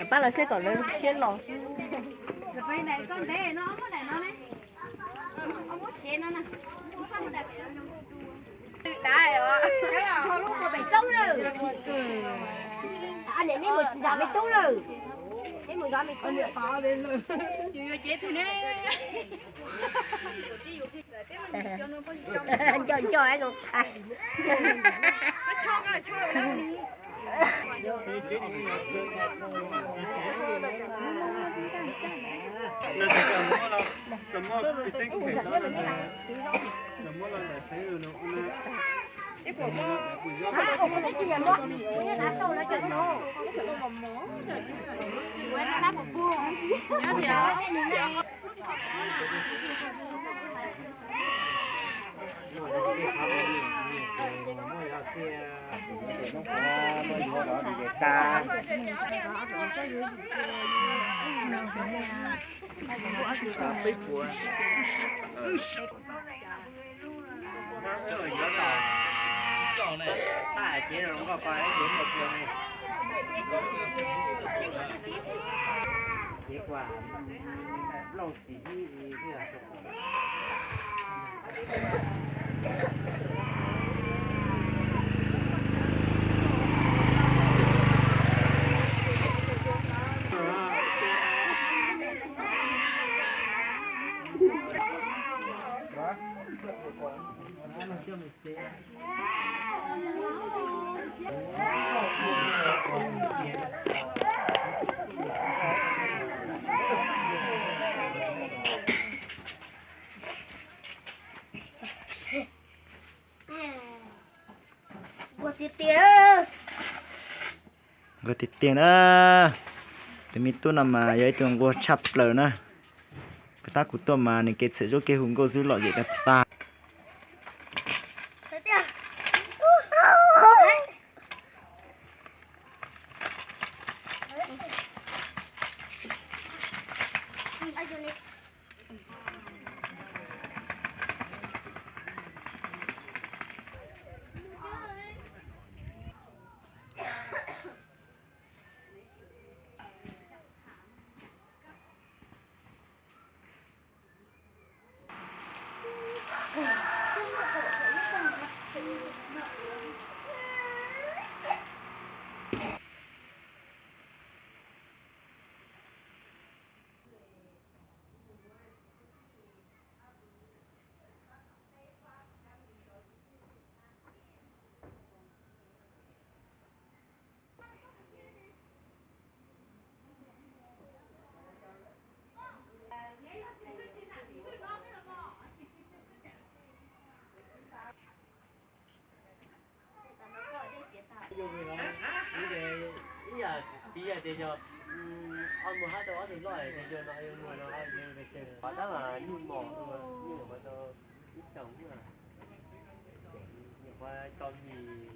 Pab los saib kom lawv siab los. Niam, nej mus zam me tub lawm. Nej mus zam me tub. Nco nco zoo qhia. Nquag tiag tiag na. Tus me tub no mas yog ib tug nquag tshaj plaws na. Kuv tab kuv tuaj mas nws kev txhawm zaub kev hu nkauj xwb lom zem tag tag. Ib yam txiv yam tias yog ob muag hab tau ob tug loj tias yog no yog muag no, qhov tab mas nyuj mom, nyuj mom tau ib xyoos, nyuam qhuav tso mis.